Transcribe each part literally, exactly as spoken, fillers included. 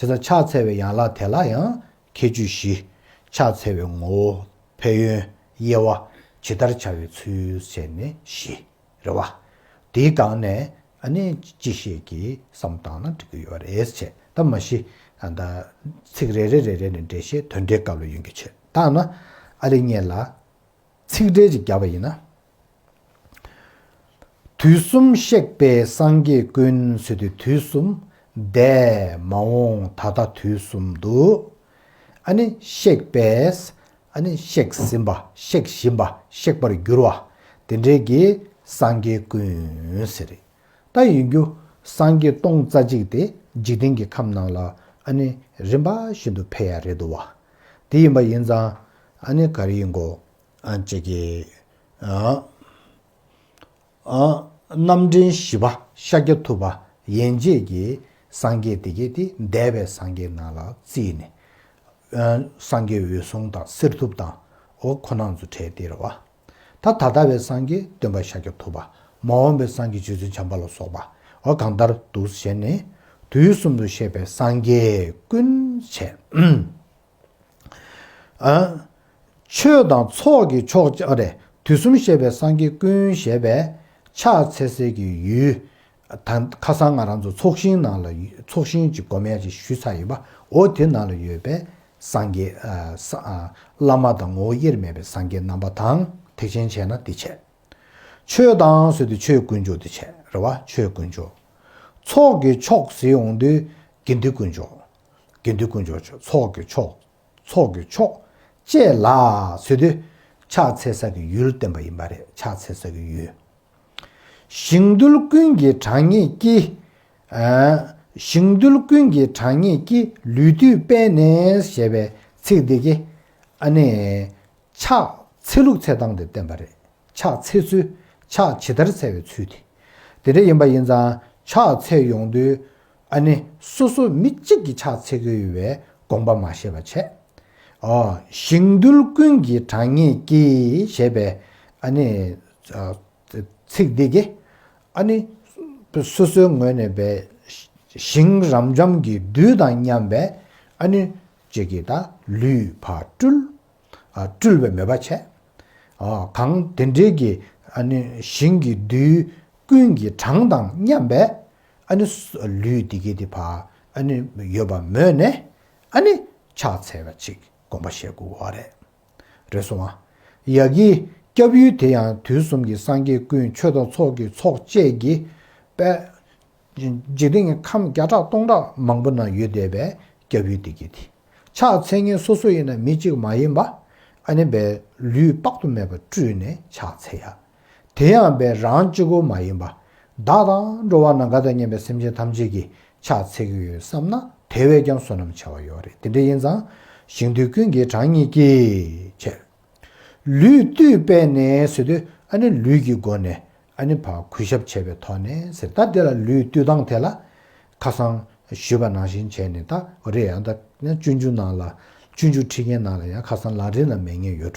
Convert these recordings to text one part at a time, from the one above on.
བྱས་ཙང་ཕྱག་འཚལ་བའི་ཡན་ལག་དེ་ལ་ཡང་ཁྱད་ཆོས་བཞི། ཕྱག་འཚལ་བའི་ངོ་བོ། ཕན་ཡོན། དབྱེ་བ། ཇི་ལྟར་བྱ་བའི་ཚུལ་བྱས་ནས་བཞི། རེད་བ། དེའི་སྒང་ནས་ཨ་ནི་སྤྱི་བཤད་ཀྱི་བསམ་བཏང་ན་འགྲིག་གི་ཡོད་རེད་བྱས། ད་མ་གཞི་ཨ་ད་ཚིག་རེ་རེ་རེ་རེ་ནས་འགྲེལ་བཤད་དོན་འགྲེལ་སྐབས་ལ་ཡོང་གི་བྱས། ད་ན་ཨ་ལེ་ཉེ་ལ་ཚིག་འགྲེལ་ཅིག་བརྒྱབ་པ་ཡིན་ན། དུས་གསུམ་གཤེགས་པའི་སངས་རྒྱས་ཀུན་ཟེར་དུས་དུས་གསུམ་འདས་མ་འོངས་ད་ལྟ་དུས་གསུམ་དུ། ཨ་ནི་གཤེགས་པས། ཨ་ནི་གཤེགས་ཟིན་པ། གཤེགས་བཞིན་པ། གཤེགས་པར་གྱུར་བ། དེ་འདྲའི་གི་སངས་རྒྱས་ཀུན་ཟེར་རེད། ད་ཡིན་རྒྱུ་སངས་རྒྱས་སྟོང་རྩ་གཅིག་དེ་འཇིག་རྟེན་གྱི་ཁམས་ནང་ལ་ཨ་ནི་རིམ་པ་བཞིན་དུ་ཕེབས་ཡ་རེད་འདུག་བ། དེ་ཡིན་པ་ཡིན་ཙང་ཨ་ནི་ག་རེ་ཡིན་གོ། ཨ་ཅིག་གི་ཨ་ཨ་རྣམ་འདྲེན་བཞི་པ་ཤཱཀྱ་ཐུབ་པ་ཡན་ཆད་ཀྱི་སངས་རྒྱས་དེ་གས་དེ་འདས་པའི་སངས་རྒྱས་ནང་ལ་བརྩིས་ནས། ཨ་སངས་རྒྱས་འོད་སྲུང་དང་གསེར་ཐུབ་དང་འོ་ཁོ་རང་ཚོ་གྲས་དེ་རེད་བ། ད་ད་ལྟ་བའི་སངས་རྒྱས་སྟོན་པ་ཤཱཀྱ་ཐུབ་པ། མ་འོངས་པའི་སངས་རྒྱས་རྗེ་བཙུན་བྱམས་པ་ལ་སོགས་པ་འོ་གང་ལྟར་འདུག་བྱས་ནས་དུས་གསུམ་དུ་གཤེགས་པའི་སངས་རྒྱས་ཀུན་བྱས། ཨ། ཆོས་དང་ཚོགས་ཀྱི་མཆོག་ཨ་རེ། དུས་གསུམ་གཤེགས་པའི་སངས་རྒྱས་ཀུན་ཞེས་པའི་ཕྱག་འཚལ་སའི་གི་ཡུལ། ད་ཁ་སང་ང་རང་ཚོ་ཚོགས་ཞིང་ནང་ལ་ཚོགས་ཞིང་གཅིག་སྒོམ་ཡ་ཅིག་ཞུས་ཚར་ཡིན་པ། འོ་དེ་ནང་ལ་ཡོད་པའི་སངས་རྒྱས་ཨ་ས་ཨ་བླ་མ་དང་ངོ་བོ་དབྱེར་མེད་པའི་སངས་རྒྱས་རྣམ་པ་དང་ཐེག་ཆེན་བྱས་ན་དེ་བྱས། ཆོས་དང་ཟེར་དུས་ཆོས་དཀོན་མཆོག་དེ་བྱས་རེད་བ། ཆོས་དཀོན་མཆོག་ཚོགས་ཀྱི་མཆོག་ཟེར་ཡོང་དུས་དགེ་འདུན་དཀོན་མཆོག་དགེ་འདུན་དཀོན་མཆོག་ཚོགས་ཀྱི་མཆོག་ཚོགས་ཀྱི་མཆོག་བཅས་ལ་ཟེར་དུས་ཕྱག་འཚལ་ས་གི་ཡུལ་བསྟན་པ་ཡིན་པ་རེད། ཕྱག་འཚལ་ས་གི་ཡུལ། ཞིང་རྡུལ་ཀུན་གྱི་གྲངས་སྙེད་ཀྱི། ཨ་ཞིང་རྡུལ་ཀུན་གྱི་གྲངས་སྙེད་ཀྱི་ལུས་བཏུད་པས་ནས་ཞེས་པའི་ཚིག་འདི་གིས་ཨ་ནི། ཕྱག་འཚལ་ལུགས་འཚལ་སྟངས་དེ་བསྟན་པ་རེད། ཕྱག་འཚལ་ཚུལ། ཕྱག་ཇི་ལྟར་འཚལ་བའི་ཚུལ་དེ། དེ་འདྲ་ཡིན་པ་ཡིན་ཙང་ཕྱག་འཚལ་ཡོང་དུས་ཨ་ནི་སོ་སོ་མི་གཅིག་གིས་ཕྱག་འཚལ་གྱི་ཡོད་པའི་དགོངས་པ་མ་བཞེས་པ་བྱས། ཨོ། ཞིང་རྡུལ་ཀུན་གྱི་གྲངས་སྙེད་ཀྱི་ཞེས་པའི་ཨ་ནི་ཨ་ཚིག་འདི་གིས་ཨ་ནི་སོ་སོའི་ངོས་ནས་པའི་ཞིང་རབ་འབྱམས་ཀྱི་རྡུལ་དང་མཉམ་པའི་ཨ་ནི་གཅིག་གིས་ད་ལུས་ཕར་སྤྲུལ། ཨ་སྤྲུལ་བའི་མོས་པ་བྱས། ཨ་གང་དེ་འདྲའི་གི་ཨ་ནི་ཞིང་གི་རྡུལ་ཀུན་གྱི་གྲངས་དང་མཉམ་པའི་ཨ་ནི་ལུས་འདི་གི་དེ་ཕར་ཨ་ནི་ཡོད་པ་མོས་ནས་ཨ་ནི་ཕྱག་འཚལ་བ་ཅིག་དགོངས་པ་བཞེས་དགོས་པ་རེད། རེད་སོང་ཨ། ཡ་གི་སྐྱབས་ཡུལ་དེ་ཡང་དུས་གསུམ་གྱི་སངས་རྒྱས་ཀུན་ཆོས་དང་ཚོགས་ཀྱི་ཚོགས་བཅས་ཀྱི་དཔལ། འཇིག་རྟེན་གྱི་ཁམས་བརྒྱ་ཕྲག་སྟོང་ཕྲག་མང་པོ་ན་ཡོད་བསྡད་པའི་སྐྱབས་ཡུལ་དེ་གི་དེ། ཕྱག་འཚལ་མཁན་སོ་སོ་ཡིན་ན་མི་གཅིག་མ་ཡིན་པ། ཨ་ནི་པའི་ལུས་དཔག་ཏུ་མེད་པ་སྤྲུལ་ནས་ཕྱག་འཚལ་ཡ། དེ་ཡང་པའི་རང་གཅིག་པོ་མ་ཡིན་པ། བདག་དང་འགྲོ་བ་ནམ་མཁའ་དང་མཉམ་པའི་སེམས་ཅན་ཐམས་ཅད་ཀྱིས་ཕྱག་འཚལ་གྱི་ཡོད་བསམ་ན་དེ་བས་ཀྱང་བསོད་ནམས་ཆེ་བ་ཡོད་རེད། དེ་འདྲ་ཡིན་ཙང་ཞིང་རྡུལ་ཀུན་གྱི་གྲངས་སྙེད་ཀྱི་བྱས། ལུས་བཏུད་པས་ནས་ཟེར་དུས་ཨ་ནི་ལུས་ཀྱི་སྒོ་ནས་ཨ་ནི་ཕར་གུས་ཞབས་བྱས་པའི་ཐོག་ནས་ཟེར། ད་དེ་ལ་ལུས་བཏུད་སྟངས་དེ་ལ་ཁ་སང་ཞུས་པ་ནང་བཞིན་བྱས་ནས་ད་རེད་ཡང་ད་སྤྱོད་འཇུག་ནང་ལ་སྤྱོད་འཇུག་ཁྲིད་མཁན་ནང་ལ་ཡང་ཁ་སང་ལམ་རིམ་ལ་མེད་མཁན་ཡོད་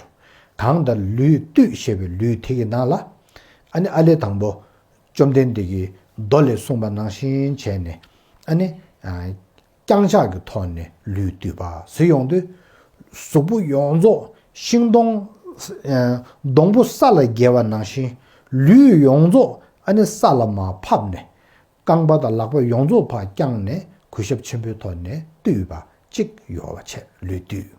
འགྲོ། གང་ལྟར་ལུས་བཏུད་ཞེས་པའི་ལུས་དེ་གི་ནང་ལ་ཨ་ནི་ཨ་ལས་དང་པོ་བཅོམ་ལྡན་འདས་ཀྱིས་མདོ་ལས་གསུངས་པ་ནང་བཞིན་བྱས་ནས་ཨ་ནི། ཨ། རྐྱང་ཕྱག་གི་ཐོག་ནས་ལུས་བཏུད་པ་ཟེར་ཡོང་དུས། གཟུགས་པོ་ཡོངས་རྫོགས་ཤིང་སྡོང་། ཨ་སྡོང་པོ་ས་ལ་འགྱེལ་བ་ནང་བཞིན་ལུས་ཡོངས་རྫོགས་ཨ་ནི་ས་ལ་མར་ཕབ་ནས་རྐང་པ་དང་ལག་པ་ཡོངས་རྫོགས་ཕར་བརྐྱངས་ནས་གུས་ཞབས་ཆེན་པོའི་ཐོག་ནས་བཏུད་པ་གཅིག་ཡོད་པ་བྱས་ལུས་བཏུད།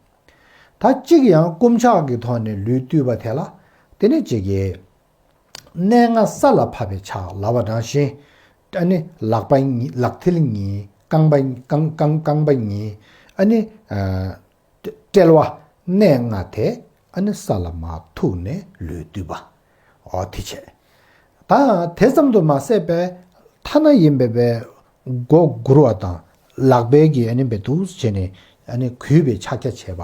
ད་གཅིག་ཡང་བསྐུམ་ཕྱག་གི་ཐོག་ནས་ལུས་བཏུད་པ་དེ་ལ་དེ་ནས་གཅིག་གིས། གནས་ལྔ་ས་ལ་ཕབ་པའི་ཕྱག་ལབ་པ་ནང་བཞིན། ཨ་ནི་ལག་པ་གཉིས་ལག་མཐིལ་གཉིས་རྐང་པ་རྐང་རྐང་རྐང་པ་གཉིས་ཨ་ནི་ཨ་དཔྲལ་བ་གནས་ལྔ་དེ་ཨ་ནི་ས་ལ་མར་ཐུག་ནས་ལུས་བཏུད་པ། འོ་དེ་བྱས། ད་དེ་ཙམ་དུ་མ་ཟད་པའི་ཐ་ན་ཡིན་པའི་པའི་མགོ་སྒུར་བ་དང་ལག་པའི་གི་ཨ་ནི་བའི་འདུག་བྱས་ནས་ཨ་ནི་གུས་པའི་ཕྱག་རྒྱ་བྱས་པ།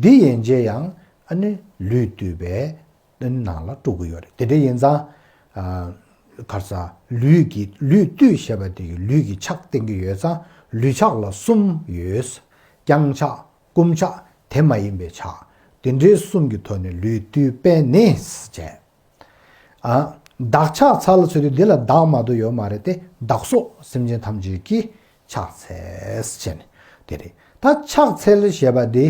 འདི་ཡན་ཆད་ཡང་ཨ་ནི་ལུས་བཏུད་པའི། ནང་ལ་དཀྲུག་གི་ཡོད་རེད། དེ་འདྲ་ཡིན་ཙང་། ཨ་ག་རེ་ཟ་ལུས་ཀྱི་ལུས་བཏུད་ཞེས་པ་དེ་གི་ལུས་ཀྱི་ཕྱག་བསྟན་གྱི་ཡོད་ཙང་ལུས་ཕྱག་ལ་གསུམ་ཡོད། རྐྱང་ཕྱག་བསྐུམ་ཕྱག་དེ་མ་ཡིན་པའི་ཕྱག་དེ་འདྲའི་གསུམ་གྱི་ཐོག་ནས་ལུས་བཏུད་པས་ནི་བྱས། ཨ་བདག་ཕྱག་འཚལ་ལ་ཟེར་དུས་འདི་ལ་བདག་མ་གཏོགས་ཡོད་མ་རེད་དེ། བདག་སོགས་སེམས་ཅན་ཐམས་ཅད་ཀྱིས་ཕྱག་འཚལ་བྱས་ནས་ དེ་རེད། ད་ཕྱག་འཚལ་ཞེས་པ་འདི།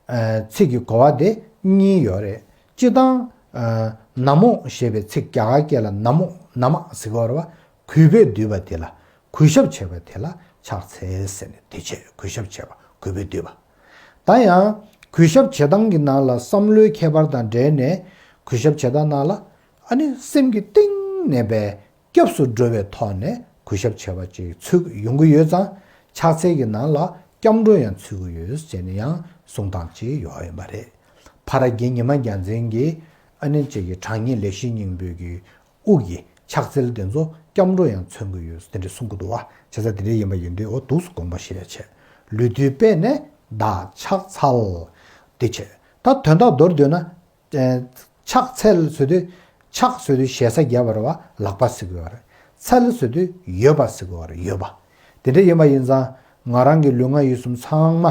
ཨ། ཚིག་གི་གོ་བ་དེ་གཉིས་ཡོད་རེད། སྤྱིར་བཏང་། ཨ། ན་མོ་ཞེས་པའི་ཚིག་རྒྱ་གར་སྐད་ལ་ན་མོ་ན་མ་ཟེར་གྱི་ཡོད་རེད་བ། གུས་པས་བསྡུས་པ་དེ་ལ། གུས་ཞབས་བྱེད་པ་དེ་ལ་ཕྱག་འཚལ་ཟེར་ནས་དེ་བྱས། གུས་ཞབས་བྱེད་པ། གུས་པས་བསྡུས་པ། ད་ཡང་གུས་ཞབས་བྱེད་སྟངས་ཀྱི་ནང་ལ་བསམ་བློའི་ཁྱད་པར་དང་འབྲེལ་ནས་གུས་ཞབས་བྱེད་སྟངས་ནང་ལ། ཨ་ནི་སེམས་ཀྱི་གཏིང་ནས་པའི་སྐྱབས་སུ་འགྲོ་བའི་ཐོག་ནས་གུས་ཞབས་བྱེད་པ་ཅིག་ཚུད་ཡོང་གི་ཡོད་ཙང་། ཕྱག་འཚལ་གྱི་ནང་ལ་སྐྱབས་འགྲོ་ཡང་ཚུད་ཀྱི་ཡོད་ཅེས་ནས་ཡང་གསུང་སྟངས་ཅིག་ཡོད་ཡིན་པ་རེད། ཕ་ར་གི་ཉི་མ་རྒྱལ་མཚན་གྱིས་ཨ་ནི་ཅིག་གི་དྲང་ངེས་ལེགས་བཤད་སྙིང་པོའི་གི་དབུ་གི་ཕྱག་འཚལ་དེ་ཚོ་སྐྱབས་འགྲོ་ཡང་མཚོན་གྱི་ཡོད་དེ་འདྲ་གསུང་གི་འདུག་བ། བྱས་ཙང་དེ་འདྲ་ཡིན་པ་ཡིན་དུས། འོ་འདུག་སེ་དགོངས་པ་བཞེས་ཡ་བྱས། ལུས་བཏུད་པས་ནི་བདག་ཕྱག་འཚལ། དེ་བྱས། ད་དོན་དག་མདོར་བསྡུས་ན། ཨ། ཕྱག་འཚལ་ཟེར་དུས། ཕྱག་ཟེར་དུས་ཞེ་ས་བརྒྱབ་པ་རེད་བ། ལག་པ་ཟེར་གྱི་ཡོད་རེད། འཚལ་ཟེར་དུས་ཡོད་པ་ཟེར་གྱི་ཡོད་རེད། ཡོད་པ། དེ་འདྲ་ཡིན་པ་ཡིན་ཙང་། ང་རང་གི་ལུས་ངག་ཡིད་གསུམ་ཚང་མ།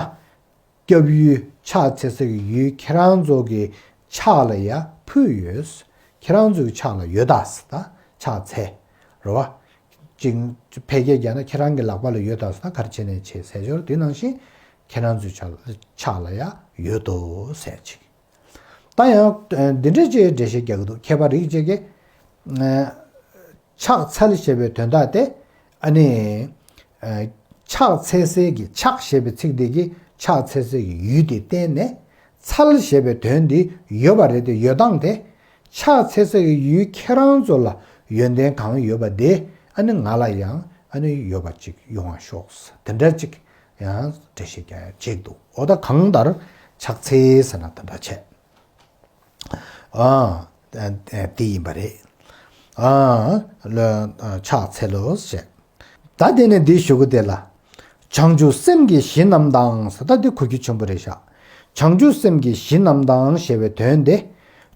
སྐྱབས་ཡུལ་ཕྱག་འཚལ་ས་གི་ཡུལ་ཁྱེད་རང་ཚོ་གི་ཕྱག་ལ་ཡ་ཕུལ་ཡོད། ཁྱེད་རང་ཚོ་གི་ཕྱག་ལ་ཡོད་ད་ཟེར། ད་ཕྱག་འཚལ། རེད་བ། ཅིག་ཕལ་སྐད་རྒྱག་ན་ཁྱེད་རང་གི་ལག་པ་ལ་ཡོད་ད་ཟེར། ད་ག་རེ་བྱས་ནས་བྱེད་ཟེར་ཞོར། དེ་ནང་བཞིན་ཁྱེད་རང་ཚོའི་ཕྱག་ལ་ཡ་ཡོད་དོ་ཟེར་ཅིག་ད་ཡང་འདི་འདྲ་ཅིག་འགྲེལ་བཤད་རྒྱག་གི་འདུག་མཁས་པ་རིགས་གཅིག་གིས། ཕྱག་འཚལ་ཞེས་པའི་དོན་དག་དེ། ཨ་ནི། ཨ། ཕྱག་འཚལ་སའི་གི། ཕྱག་ཞེས་པའི་ཚིག་དེ་གིས་ཕྱག་འཚལ་སའི་གི་ཡུལ་དེ་བསྟན་ནས། འཚལ་ཞེས་པའི་དོན་དེ་ཡོད་པ་རེད་དེ། ཡོད་སྟངས་དེ། ཕྱག་འཚལ་སའི་གི་ཡུལ་ཁྱེད་རང་ཚོ་ལ་ཡོན་ཏན་གང་ཡོད་པ་དེ། ཨ་ནི་ང་ལ་ཡང་ཨ་ནི་ཡོད་པ་ཅིག་ཡོང་བ་ཤོག་དེ་འདྲ་ཅིག་ཡང་འགྲེལ་བཤད་རྒྱག་ཡ་ཅིག་འདུག་འོ་ད་གང་ལྟར་ཕྱག་འཚལ་ཟེར་ན་དེ་འདྲ་བྱས། ཨ། དེ་ཡིན་པ་རེད། ཨ། ལ། ཕྱག་འཚལ་ལོ་ཞེས། ད་དེ་ནས་འདི་ཞུ་གི་དེ་ལ། བྱང་ཆུབ་སེམས་ཀྱི་གཞི་རྣམས་དང་ཟེར། ད་འདི་གོ་རྒྱུ་ཆེན་པོ་རེད་ཤག་བྱང་ཆུབ་སེམས་ཀྱི་གཞི་རྣམས་དང་ཞེས་པའི་དོན་དེ།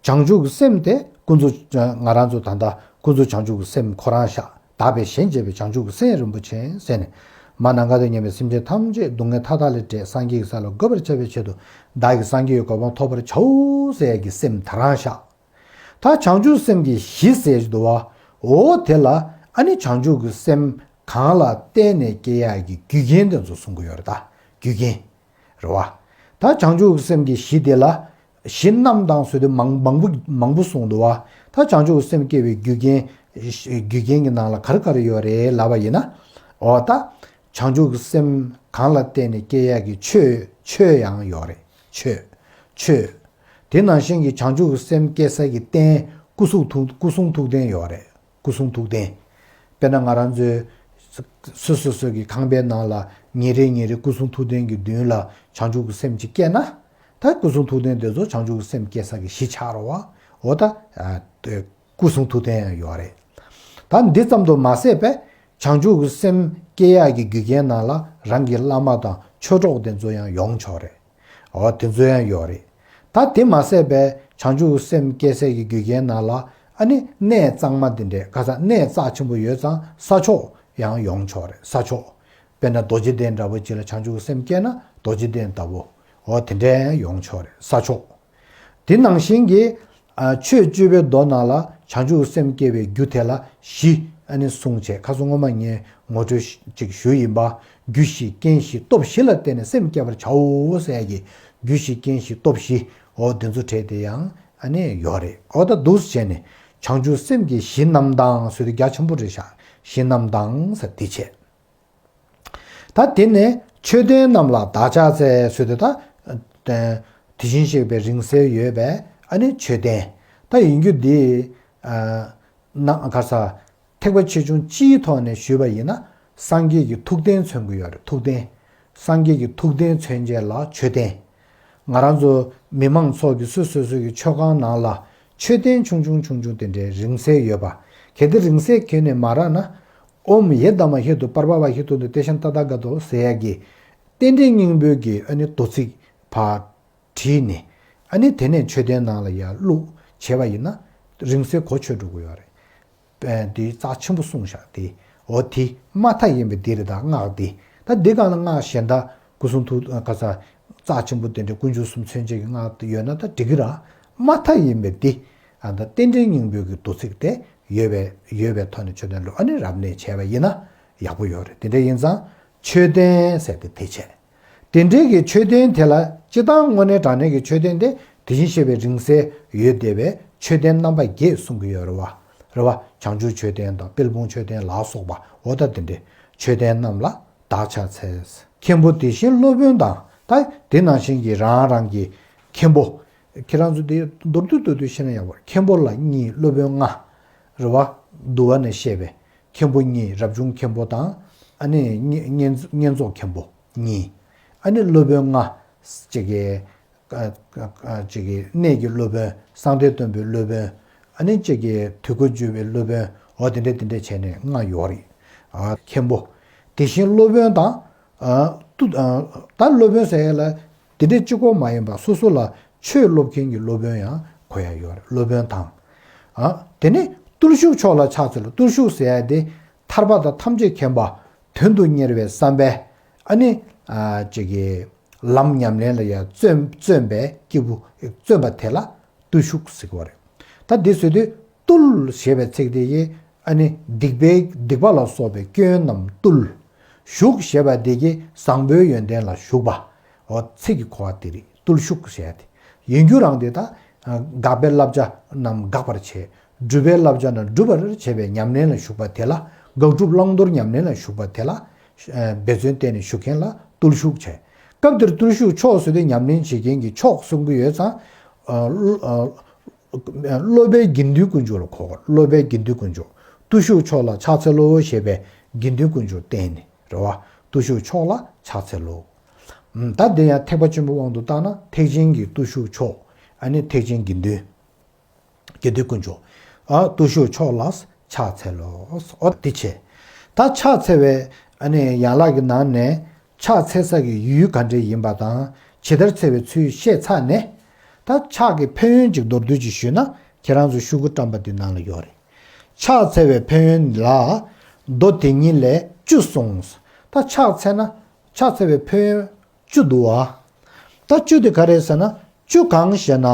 བྱང་ཆུབ་ཀྱི་སེམས་དེ་ཀུན་རྫོབ། ང་རང་ཚོ་ད་ལྟ་ཀུན་རྫོབ་བྱང་ཆུབ་ཀྱི་སེམས་ཁོ་རང་ཤག་དག་པའི་ཞེན་བྱེད་པའི་བྱང་ཆུབ་ཀྱི་སེམས་རིན་པོ་ཆེ་ཟེར་ནས། མ་ནམ་མཁའ་དང་མཉམ་པའི་སེམས་ཅན་ཐམས་ཅད་སྡུག་བསྔལ་མཐའ་དག་ལས་བསྒྲལ། སངས་རྒྱས་ཀྱི་ས་ལ་འགོད་པར་བྱ་བའི་ཆེད་དུ། བདག་གིས་སངས་རྒྱས་ཀྱི་གོ་འཕང་ཐོབ་པར་བྱའོ་ཟེར་ཡ་གི་སེམས་དེ་རང་ཤག་ད་བྱང་ཆུབ་སེམས་ཀྱི་གཞི་ཟེར་གྱི་འདུག་བ། འོ་དེ་ལ་ཨ་ནི་བྱང་ཆུབ་ཀྱི་སེམས་གང་ལ་བརྟེན་ནས་སྐྱེ་ཡག་གི་རྒྱུ་རྐྱེན་དེ་ཚོ་གསུང་གི་ཡོད་རེད་ད། རྒྱུ་རྐྱེན། རེད་བ། ད་བྱང་ཆུབ་ཀྱི་སེམས་ཀྱི་གཞི་དེ་ལ། གཞི་རྣམས་དང་ཟེར་དུས་མང་མང་པོ་མང་པོ་གསུངས་འདུག་བ། ད་བྱང་ཆུབ་ཀྱི་སེམས་སྐྱེ་བའི་རྒྱུ་རྐྱེན། རྒྱུ་རྐྱེན་གྱི་ནང་ལ་ག་རེ་ག་རེ་ཡོད་རེད་ལབ་པ་ཡིན་ན། འོ་ད། བྱང་ཆུབ་ཀྱི་སེམས་གང་ལ་བརྟེན་ནས་སྐྱེ་ཡག་གི་ཆོས། ཆོས་ཡང་ཡོད་རེད། ཆོས། ཆོས། དེ་ནང་བཞིན་གྱི་བྱང་ཆུབ་ཀྱི་སེམས་སྐྱེ་ས་ཀྱི་རྟེན་སྐུ་གསུང་ཐུགས། སྐུ་གསུང་ཐུགས་རྟེན་ཡོད་རེད། སྐུ་གསུང་ཐུགས་རྟེན། དཔེར་ན་ང་རང་ཚོའི་སོ་སོ་སོ་གི་ཁང་པའི་ནང་ལ་ཉིན་རེ་ཉིན་རེ་སྐུ་གསུང་ཐུགས་རྟེན་གྱི་མདུན་ལ་བྱང་ཆུབ་ཀྱི་སེམས་ཅིག་སྐྱེས་ན། ད་སྐུ་གསུང་ཐུགས་རྟེན་དེ་ཚོ་བྱང་ཆུབ་ཀྱི་སེམས་སྐྱེ་ས་ཀྱི་གཞི་ཆགས་རེད་བ། འོ་ད། ཨ། སྐུ་གསུང་ཐུགས་རྟེན་ཡང་ཡོད་རེད། ད་འདི་ཙམ་དུ་མ་ཟད་པས། བྱང་ཆུབ་ཀྱི་སེམས་སྐྱེ་ཡག་གི་རྒྱུ་རྐྱེན་ནང་ལ་རང་གི་བླ་མ་དང་ཆོས་གྲོགས་དེ་ཚོ་ཡང་ཡོང་ཆོག་རེད། འོ་དེ་ཚོ་ཡང་ཡོད་རེད། ད་དེ་མ་ཟད་པའི་བྱང་ཆུབ་ཀྱི་སེམས་སྐྱེ་སའི་གི་རྒྱུ་རྐྱེན་ནང་ལ་ཨ་ནི་གནས་གཙང་མ་དེ་འདྲའི་ག་ས་གནས་རྩ་ཆེན་པོ་ཡོད་ཙང་ས་ཕྱོགས་ཡང་ཡོང་ཆོག་རེད། ས་ཕྱོགས། དཔེར་ན་རྡོ་རྗེ་གདན་འདྲ་པོ་ཅིག་ལ་བྱང་ཆུབ་ཀྱི་སེམས་སྐྱེས་ན་རྡོ་རྗེ་གདན་ལྟ་བུ། འོ་དེ་འདྲའི་ཡང་ཡོང་ཆོག་རེད། ས་ཕྱོགས། དེ་ནང་བཞིན་གྱི། ཨ། ཆོས་སྤྱོད་པའི་མདོ་ནང་ལ་བྱང་ཆུབ་སེམས་སྐྱེ་བའི་རྒྱུ་དེ་ལ་བཞི་ཨ་ནི་གསུངས་བྱས། ཁ་སང་སྔོན་མ་ངས་ངོ་སྤྲོད་ཅིག་ཞུས་ཡིན་པ། རྒྱུ་བཞི་རྐྱེན་བཞི་སྟོབས་བཞི་ལ་བརྟེན་ནས་སེམས་བསྐྱེད་པར་བྱའོ་ཟེར་ཡ་གི། རྒྱུ་བཞི་རྐྱེན་བཞི་སྟོབས་བཞི། འོ་དེ་ཚོ་བྲལ་ཏེ་ཡང་ཨ་ནི་ཡོད་རེད། འོ་ད་འདུག་སེ་བྱས་ནས་བྱང་ཆུབ་སེམས་ཀྱི་གཞི་རྣམས་དང་ཟེར་དུས་རྒྱ་ཆེན་པོ་རེད་ཤག་གཞི་རྣམས་དང་ཟེར་དེ་བྱས། ད་དེ་ནས་མཆོད་རྟེན་རྣམས་ལ་བདག་ཕྱག་འཚལ་ཟེར་དུས་ད། དེ་བཞིན་གཤེགས་པའི་རིང་བསྲེལ་ཡོད་པའི་ཨ་ནི་མཆོད་རྟེན། ད་ཡིན་རྒྱུ་འདི། ཨ། ན་ག་ས། ཐེག་པ་ཆེ་ཆུང་སྤྱིའི་ཐོག་ནས་ཞུས་པ་ཡིན་ན། སངས་རྒྱས་ཀྱི་ཐུགས་རྟེན་མཚོན་གྱི་ཡོད་རེད། ཐུགས་རྟེན། སངས་རྒྱས་ཀྱི་ཐུགས་རྟེན་མཚོན་བྱེད་ལ་མཆོད་རྟེན། ང་རང་ཚོ་མི་མང་ཚོགས་ཀྱིས་སོ་སོ་སོ་སོ་གི་མཆོད་ཁང་ནང་ལ་མཆོད་རྟེན་ཆུང་ཆུང་ཆུང་ཆུང་དེ་འདྲའི་རིང་བསྲེལ་ཡོད་པ། གལ་ཏེ་རིང་བསྲེལ་གྱོན་ནས་མ་རག་ན། ཨོཾ་ཡེ་དྷརྨཱ་ཧེ་ཏུ་པརྦྷ་བ་ཧེ་ཏུ་ནི་ཏེ་ཤཱན་ཏ་ཐཱ་ག་ཏོ་ཟེར་ཡ་གི་རྟེན་འབྲེལ་སྙིང་པོའི་གི་ཨ་ནི་མདོ་ཚིག་ཕར་བྲིས་ནས། ཨ་ནི་དེ་ནས་མཆོད་རྟེན་ནང་ལ་ཡར་བླུགས་བྱས་པ་ཡིན་ན། རིང་བསྲེལ་གོ་ཆོད་འགྲོ་གི་ཡོད་རེད། དཔེ་འདི་རྩ་ཆེན་པོ་གསུངས་བཞག་དེ། འོ་དེ་མ་མཐའ་ཡིན་པའི་འདི་རེད། ད་སྔགས་འདི། ད་འདི་སྒང་ལ་སྔགས་གཞན་དག་སྐུ་གསུང་ཐུགས་ག་ས། རྩ་ཆེན་པོ་དེ་འདྲའི་དཀོན་མཆོག་གསུམ་མཚོན་བྱེད་ཀྱི་སྔགས་ཡོད་ན་ད་འགྲིག་གི་ར། མ་མཐའ་ཡིན་པའི་འདི། ཨ། ད་རྟེན་འབྲེལ་སྙིང་པོའི་གི་མདོ་ཚིག་དེ་ཡོད་པའི་ཡོད་པའི་ཐོག་ནས་མཆོད་རྟེན་ལུ་ཨ་ནི་རབ་གནས་བྱས་པ་ཡིན་ན་ཡག་པོ་ཡོད་རེད། དེ་འདྲ་ཡིན་ཙང་མཆོད་རྟེན་ཟེར་དེ་དེ་བྱས། དེ་འདྲའི་གི་མཆོད་རྟེན་དེ་ལ་སྤྱིར་བཏང་དངོས་གནས་དྲང་གནས་ཀྱི་མཆོད་རྟེན་དེ་དེ་བཞིན་གཤེགས་པའི་རིང་བསྲེལ་ཡོད་བསྡད་པའི་མཆོད་རྟེན་རྣམ་པ་བརྒྱད་གསུང་གི་ཡོད་རེད་བ། རེད་བ། བྱང་ཆུབ་མཆོད་རྟེན་དང་། དཔལ་སྤུངས་མཆོད་རྟེན་ལ་སོགས་པ། འོ་ད་དེ་འདྲའི་མཆོད་རྟེན་རྣམས་ལ་བདག་ཕྱག་འཚལ། མཁན་པོ་དེ་བཞིན་སློབ་དཔོན་དང་། ད་དེ་ནང་བཞིན་གྱི་རང་རང་གི་མཁན་པོ། ཁྱེད་རང་ཚོ་དེ་མདོར་བསྡུས་མདོར་བསྡུས་བཤད་ན་ཡག་པོ་རེད། མཁན་པོ་ལ་གཉིས། སློབ་དཔོན་ལྔ། རེད་བ། འདུལ་བ་ནས་བཤད་པའི་མཁན་པོ་གཉིས། རབ་བྱུང་མཁན་པོ་དང་། ཨ་ནི་བསྙེན་བསྙེན་བསྙེན་རྫོགས་མཁན་པོ་གཉིས། ཨ་ནི་སློབ་དཔོན་ལྔ། ཅིག་གི་ཨ་ཨ་ཅིག་གི་གནས་ཀྱི་སློབ་དཔོན། གསང་བདེ་སྟོན་པའི་སློབ་དཔོན། ཨ་ནི་ཅིག་གི་དུས་འཁོར་བསྒྱུར་བའི་སློབ་དཔོན། འོ་དེ་འདྲས་དེ་འདྲས་བྱས་ནས་ལྔ་ཡོད་རེད། ཨ་མཁན་པོ། དེ་བཞིན་སློབ་དཔོན་དང་། ཨ་ཏུ་ཨ་ད་སློབ་དཔོན་ཟེར་ཡ་ལ་དེ་འདྲས་གཅིག་པོ་མ་ཡིན་པ། སོ་སོ་ལ་ཆོས་སློབ་མཁན་གྱི་སློབ་དཔོན་ཡང་གོ་ཡ་ཡོད་རེད། སློབ་དཔོན་དང་། ཨ་དེ་ནས་བརྟུལ་ཞུགས་མཆོག་ལ་ཕྱག་འཚལ་ལོ། བརྟུལ་ཞུགས་ཟེར་ཡ་དེ་ཐར་པ་དང་ཐམས་ཅད་མཁྱེན་པ། དོན་དུ་གཉེར་བའི་བསམ་པས། ཨ་ནི་ཨ་ཅིག་གི་ལམ་ཉམས་ལེན་ལ་ཡང་བརྩོན་བརྩོན་པའི་སྐྱེས་བུ། བརྩོན་པ་དེ་ལ་བརྟུལ་ཞུགས་ཟེར་གྱི་ཡོད་རེད། ད་འདི་ཟེར་དུས་བརྟུལ་ཞེས་པའི་ཚིག་དེ་ཡིས་ཨ་ནི་སྡིག་པའི་སྡིག་པ་ལ་སོགས་པའི་སྐྱོན་རྣམས་བརྟུལ། ཞུགས་ཞེས་པ་དེ་གིས་བཟང་པོའི་ཡོན་ཏན་ལ་ཞུགས་པ། འོ་ཚིག་གི་གོ་བ་དེ་རེད། བརྟུལ་ཞུགས་ཟེར་ཡ་དེ། ཡིན་རྒྱུ་རང་དེ་ད་དགག་པའི་བསླབ་བྱ་རྣམས་དགག་པར་བྱེད། སྒྲུབ་པའི་བསླབ་བྱ་རྣམས་སྒྲུབ་པར་བྱེད་པའི་ཉམས་ལེན་ལ་ཞུགས་པ་དེ་ལ། དགག་སྒྲུབ་བླང་དོར་ཉམས་ལེན་ལ་ཞུགས་པ་དེ་ལ། འབད་བརྩོན་བསྟེན་ནས་ཞུགས་མཁན་ལ་བརྟུལ་ཞུགས་བྱས། སྐབས་འདིར་བརྟུལ་ཞུགས་མཆོག་ཟེར་དུས་ཉམས་ལེན་བྱེད་མཁན་གྱི་མཆོག་གསུང་གི་ཡོད་ཙང་། སློབ་པའི་དགེ་འདུན་དཀོན་མཆོག་ལ་གོ་དགོས། སློབ་པའི་དགེ་འདུན་དཀོན་མཆོག། བརྟུལ་ཞུགས་མཆོག་ལ་ཕྱག་འཚལ་ལོ་ཞེས་པའི་དགེ་འདུན་དཀོན་མཆོག་བསྟན་ནས་རེད་བ། བརྟུལ་ཞུགས་མཆོག་ལ་ཕྱག་འཚལ་ལོ། ད་འདི་ཡང་ཐེག་པ་ཆེན་པོའི་དབང་དུ་བཏང་ན་ཐེག་ཆེན་གྱི་བརྟུལ་ཞུགས་མཆོག། ཨ་ནི་ཐེག་ཆེན་དགེ་འདུན། དགེ་འདུན་དཀོན་མཆོག། ཨ་བརྟུལ་ཞུགས་མཆོག་ལ་ཕྱག་འཚལ་ལོ། འོ་འདི་བྱས། ད་ཕྱག་འཚལ་བའི་ཨ་ནི་ཡན་ལག་གི་ནང་ནས་ཕྱག་འཚལ་ས་གི་ཡུལ་ག་འདྲ་ཡིན་པ་དང་། ཇི་ལྟར་འཚལ་བའི་ཚུལ་བཤད་ཚར་ནས། ད་ཕྱག་གི་ཕན་ཡོན་ཅིག་མདོར་བསྡུས་ཅིག་ཞུས་ན། ཁྱེད་རང་ཚོ་ཤོག་གུ་བཀྲམ་པ་འདི་ནང་ལ་ཡོད་རེད། ཕྱག་འཚལ་བའི་ཕན་ཡོན་ལ། མདོ་དེ་ཉིད་ལས་བཅུ་གསུངས། ད་ཕྱག་འཚལ་ན། ཕྱག་འཚལ་བའི་ཕན་ཡོན་བཅུ་འདུག་བ། ད་བཅུ་དེ་ག་རེ་ཟེར་ན། བཅུ་གང་ཞེ་ན།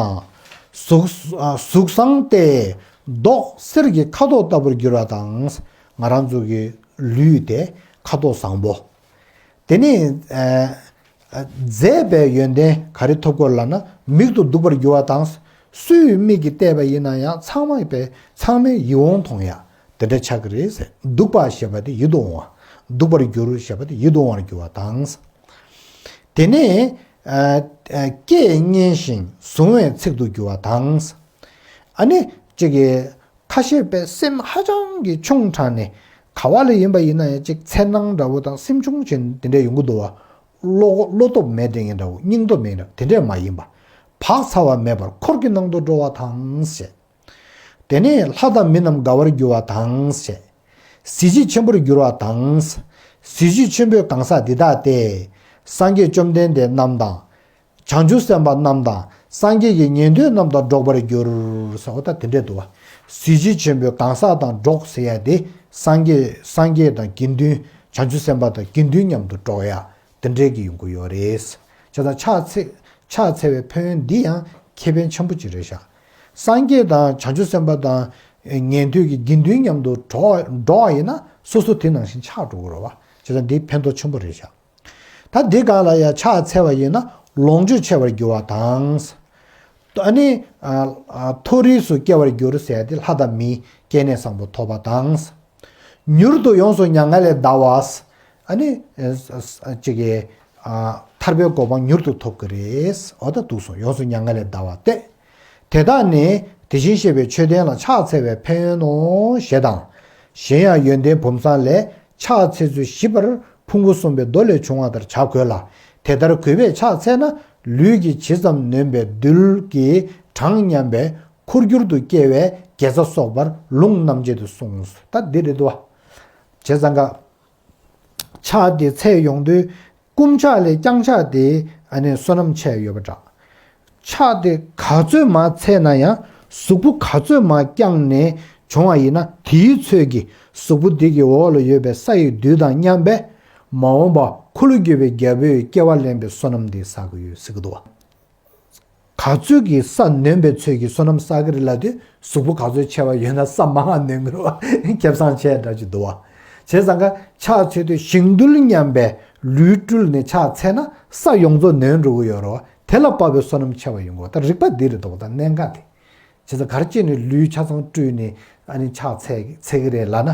གཟུགས་གཟུགས་བཟང་སྟེ། མདོག་གསེར་གྱི་ཁ་དོག་ལྟ་བུར་གྱུར་བ་དང་། ང་རང་ཚོ་གི་ལུས་དེ་ཁ་དོག་བཟང་པོ། དེ་ནས་མཛེས་པའི་ཡོན་ཏན་ག་རེ་ཐོབ་གོ་ལབ་ན། མིག་ཏུ་སྡུག་པར་གྱུར་བ་དང་། སུའི་མིག་གིས་བལྟས་པ་ཡིན་ན་ཡང་ཚང་མ་པའི་ཚང་མས་ཡིད་འོང་མཐོང་ཡ་དེ་འདྲ་ཆགས་ཀྱི་རེད་ཟེར། སྡུག་པ་ཞེས་པ་དེ་ཡིད་དུ་འོང་བ། སྡུག་པར་གྱུར་ཞེས་པ་དེ་ཡིད་དུ་འོང་བར་གྱུར་བ་དང་། དེ་ནས་ཨ་ཨ་སྐད་སྙན་ཞིང་གཟུང་བའི་ཚིག་ཏུ་གྱུར་བ་དང་། ཨ་ནི་ཅིག་གི་ཁ་ཤས་པའི་སེམས་ཧ་ཅང་གི་ཆུང་དྲགས་ནས། ག་བ་ལ་ཡིན་པ་ཡིན་ན་ཡང་ཅིག་འཚེར་སྣང་འདྲ་བོ་དང་སེམས་ཆུང་ཅན་དེ་འདྲ་ཡོང་གི་འདུག་བ། བློ་བློ་སྟོབས་མེད་དེ་ངན་འདྲ་བོ། སྙིང་སྟོབས་མེད་འདྲ་བོ་དེ་འདྲས་མ་ཡིན་པ། བག་ཚ་བ་མེད་པར་འཁོར་གྱི་ནང་དུ་འགྲོ་བ་དང་ཞེས། དེ་ནས་ལྷ་དང་མི་རྣམས་དགའ་བར་འགྱུར་བ་དང་ཞེས། གཟི་བརྗིད་ཆེན་པོར་འགྱུར་བ་དང་། གཟི་བརྗིད་ཆེན་པོའི་གང་ཟག་འདི་དག་སྟེ། སངས་རྒྱས་བཅོམ་ལྡན་འདས་རྣམས་དང་། བྱང་ཆུབ་སེམས་དཔའ་རྣམས་དང་། སངས་རྒྱས་ཀྱི་ཉན་ཐོས་རྣམས་དང་འགྲོགས་པར་འགྱུར་ཟེར་བ་ད་དེ་འདྲས་འདུག་བ། གཟི་བརྗིད་ཆེན་པོའི་གང་ཟག་དང་འགྲོགས་ཟེར་ཡ་དེ། སངས་རྒྱས་སངས་རྒྱས་དང་དགེ་འདུན། བྱང་ཆུབ་སེམས་དཔའ་དང་དགེ་འདུན་མཉམ་དུ་འགྲོགས་ཡ། དེ་འདྲས་ཀྱི་ཡོང་གི་ཡོད་རེད། བྱས་ཙང་ཕྱག་འཚལ་ཕྱག་འཚལ་བའི་ཕན་ཡོན་འདི་ཡང་ཁེ་ཕན་ཆེན་པོ་ཅིག་རེད་ཤག། སངས་རྒྱས་དང་བྱང་ཆུབ་སེམས་དཔའ་དང་ཉན་ཐོས་ཀྱི་དགེ་འདུན་མཉམ་དུ་འགྲོགས་འགྲོགས་པ་ཡིན་ན་སོ་སོ་དེ་ནང་བཞིན་ཆགས་འགྲོ་གི་རེད་བ། བྱས་ཙང་འདི་ཕན་ཐོགས་ཆེན་པོ་རེད་ཤག། ད་འདི་སྒང་ལ་ཡང་ཕྱག་འཚལ་བ་ཡིན་ན་ལོངས་སྤྱོད་ཆེ་བར་འགྱུར་བ་དང་། ཨ་ནི་ཨ་ཨ་མཐོ་རིས་སུ་སྐྱེ་བར་འགྱུར་ཟེར་ཏེ་ལྷ་དང་མིའི་སྐྱེ་གནས་བཟང་པོ་ཐོབ་པ་དང་། མྱུར་དུ་ཡོངས་སུ་མྱ་ངན་ལས་འདའ་བ། ཨ་ནི་ཨ་ཨ་ཅིག་གི་ཨ་ཐར་པའི་གོ་འཕང་མྱུར་དུ་ཐོབ་ཀྱི་རེད། འོ་ད་འདུག་སོང་། ཡོངས་སུ་མྱ་ངན་ལས་འདའ་བ་སྟེ། དེ་དག་ནི་དེ་བཞིན་གཤེགས་པའི་མཆོད་རྟེན་ལ་ཕྱག་འཚལ་བའི་ཕན་ཡོན་ནོ་ཞེས་དང་། གཞན་ཡང་ཡོན་ཏན་བུམ་བཟང་ལས། ཕྱག་འཚལ་ཚུལ་ཞིབ་པར་ཕུང་པོ་གསུམ་པའི་མདོ་ལས་འབྱུང་བ་ལྟར་བྱ་དགོས་ལ། དེ་ལྟར་གུས་པས་ཕྱག་འཚལ་ན། ལུས་ཀྱི་ཇི་ཙམ་ནོན་པའི་རྡུལ་གྱི་གྲངས་མཉམ་པའི་འཁོར་གྱུར་དུ་སྐྱེ་བའི་དགེ་རྩ་གསོག་པར་ལུང་རྣམ་འབྱེད་དུ་གསུངས། ད་འདི་རེད་དོ། བྱས་ཙང་ཀ་ཕྱག་དེ་འཚལ་ཡོང་དུས། བསྐུམ་ཕྱག་ལས་བརྐྱང་ཕྱག་དེ་ཨ་ནི་བསོད་ནམས་ཆེ་ཡོད་པ་འདྲ། ཕྱག་དེ་ག་ཚོད་མང་འཚལ་ན་ཡང་གཟུགས་པོ་ག་ཚོད་མང་བརྐྱངས་ནས་བྱུང་བ་ཡིན་ན། དེའི་ཚོད་ཀྱིས་གཟུགས་པོ་འདི་གི་འོག་ལ་ཡོད་པའི་ས་ཡི་རྡུལ་དང་མཉམ་པས། མ་འོངས་པ་འཁོར་ལོས་སྒྱུར་བའི་རྒྱལ་པོའི་སྐྱེ་བ་ལེན་པའི་བསོད་ནམས་འདི་བསགས་ཀྱི་ཡོད་ཟེར་གྱི་འདུག་བ། ག་ཚོད་ཀྱི་ས་ནོན་པའི་ཚོད་ཀྱིས་བསོད་ནམས་བསགས་ཀྱི་རེད་ལབ་དུས། གཟུགས་པོ་ག་ཚོད་ཆེ་བ་ཡོད་ན་ས་མང་ང་ནོན་གྱི་རེད་བ། ཁེ་བཟང་ཆེ་འདྲ་ཅིག་འདུག་བ། བྱས་ཙང་ཀ་ཕྱག་འཚལ་དུས་ཞིང་རྡུལ་མཉམ་པའི་ལུས་སྤྲུལ་ནས་ཕྱག་འཚལ་ན་ས་ཡོངས་རྫོགས་ནོན་འགྲོ་གི་ཡོད་རེད་བ། དེ་ལ་དཔག་པའི་བསོད་ནམས་ཆེ་བ་ཡོང་གི་ཡོད་རེད་བ། ད་རིགས་པ་འདི་རེད་འདུག་ད་གནད་འགག་དེ། བྱས་ཙང་ག་རེ་བྱས་ནས་ལུས་ཆ་ཚང་སྤྲུལ་ནས་ཨ་ནི་ཕྱག་འཚལ་འཚལ་གི་རེད་ལབ་ན།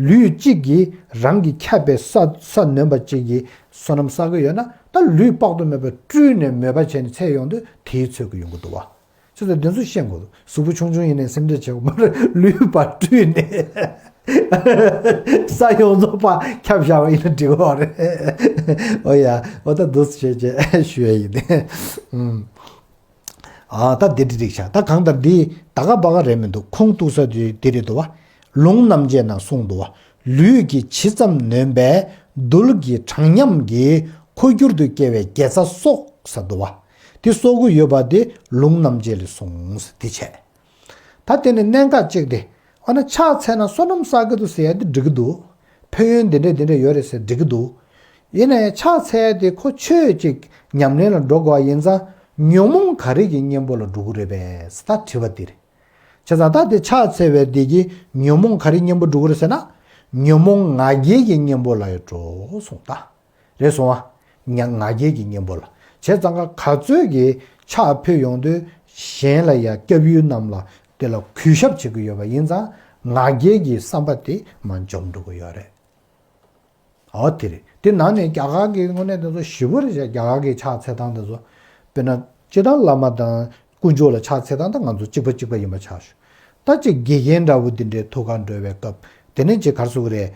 ལུས་གཅིག་གིས་རང་གི་ཁྱབ་པའི་ས་ས་ནོན་པ་གཅིག་གིས་བསོད་ནམས་བསགས་ཀྱི་ཡོད་ན། ད་ལུས་དཔག་ཏུ་མེད་པ་སྤྲུལ་ནས་མོས་པ་བྱས་ནས་འཚལ་ཡོང་དུས་དེའི་ཚོད་ཀྱི་ཡོང་གི་འདུག་བ། ཁྱོད་ཚོས་འདི་ཚོ་ཤེས་དགོས་འདུག་གཟུགས་པོ་ཆུང་ཆུང་ཡིན་ནའི་སེམས་ཁྲལ་བྱེད་དགོས་མ་རེད། ལུས་པ་སྤྲུལ་ནས་ས་ཡོངས་རྫོགས་པ་ཁྱབ་བཞག་པ་ཡིན་ན་འགྲིག་གི་རེད། ཨོ་ཡ། ཨོ་ད་འདུག་སེ་བྱས་བྱས་ཞུ་ཡ་ཡིན། ཨུམ། ཨ་ད་འདི་འདྲ་རིགས་ཤག་ད་གང་ལྟར་འདི་ད་ག་བ་ག་རེད་མི་འདུག་ཁུངས་གཏུགས་ས་དེ་འདི་རེད་འདུག་བ། ལུང་རྣམ་འབྱེད་ནང་གསུངས་འདུག་བ། ལུས་ཀྱི་ཇི་ཙམ་ནོན་པས་རྡུལ་གྱི་གྲངས་མཉམ་གྱིས་འཁོར་གྱུར་དུ་སྐྱེ་བའི་དགེ་རྩ་གསོག་ཟེར་འདུག་བ། དེ་གསོག་གི་ཡོད་པ་དེ་ལུང་རྣམ་འབྱེད་ལས་གསུངས་ཟེར་དེ་བྱས། ད་དེ་ནི་གནད་འགག་ཅིག་སྟེ། འོ་ན་ཕྱག་འཚལ་ན་བསོད་ནམས་བསགས་ཀྱི་འདུག་ཟེར་ཡ་དེ་འགྲིག་གི་འདུག་ཕན་ཡོན་འདི་འདྲ་འདི་འདྲ་ཡོད་རེད་ཟེར་འགྲིག་གི་འདུག་ཡིན་ན་ཡང་ཕྱག་འཚལ་ཡ་དེ་ཁོ་ཆོས་ཅིག་ཉམས་ལེན་ལ་འགྲོ་དགོས་པ་ཡིན་ཙང་ཉོན་མོངས་ག་རེ་གི་གཉེན་པོ་ལ་འགྲོ་གི་རེད་པས་ད་དྲི་བ་འདི་རེད། བྱས་ཙང་ད་དེ་ཕྱག་འཚལ་བའི་དེ་གི་ཉོན་མོངས་ག་རེ་གཉེན་པོ་འགྲོ་གི་རེད་ཟེར་ན། ཉོན་མོངས་ང་རྒྱལ་གྱི་གཉེན་པོ་ལ་ཡང་འགྲོ་གསུངས་ད། རེད་སོང་བ། ང་ང་རྒྱལ་གྱི་གཉེན་པོ་ལ། བྱས་ཙང་ཀ་ག་ཚོད་ཀྱི་ཕྱག་ཕུལ་ཡོང་དུས་གཞན་ལ་ཡ་སྐྱབས་ཡུལ་རྣམས་ལ་དེ་ལ་གུས་ཞབས་བྱེད་ཀྱི་ཡོད་པ་ཡིན་ཙང་ང་རྒྱལ་གྱི་བསམ་པ་དེ་མར་འཇོམས་འགྲོ་གི་ཡོད་རེད། འོ་དེ་རེད། དེ་ནང་ནས་རྒྱ་གར་གྱི་དངོས་གནས་དེ་ཚོ་ཞིབ་པོ་རེད་བྱས། རྒྱ་གར་གྱི་ཕྱག་འཚལ་སྟངས་དེ་ཚོ། དཔེར་ན་སྤྱིར་བཏང་བླ་མ་དང་དཀོན་མཆོག་ལ་ཕྱག་འཚལ་སྟངས་དང་ང་ཚོ་གཅིག་པ་གཅིག་པ་ཡིན་པ་ཆགས་བྱུང་། ད་ཅིག་དགེ་རྒན་འདྲ་བོ་འདི་འདྲའི་ཐུགས་ཁར་འགྲོ་བའི་སྐབས་དེ་ནས་ཅིག་གར་སོང་གི་རེད།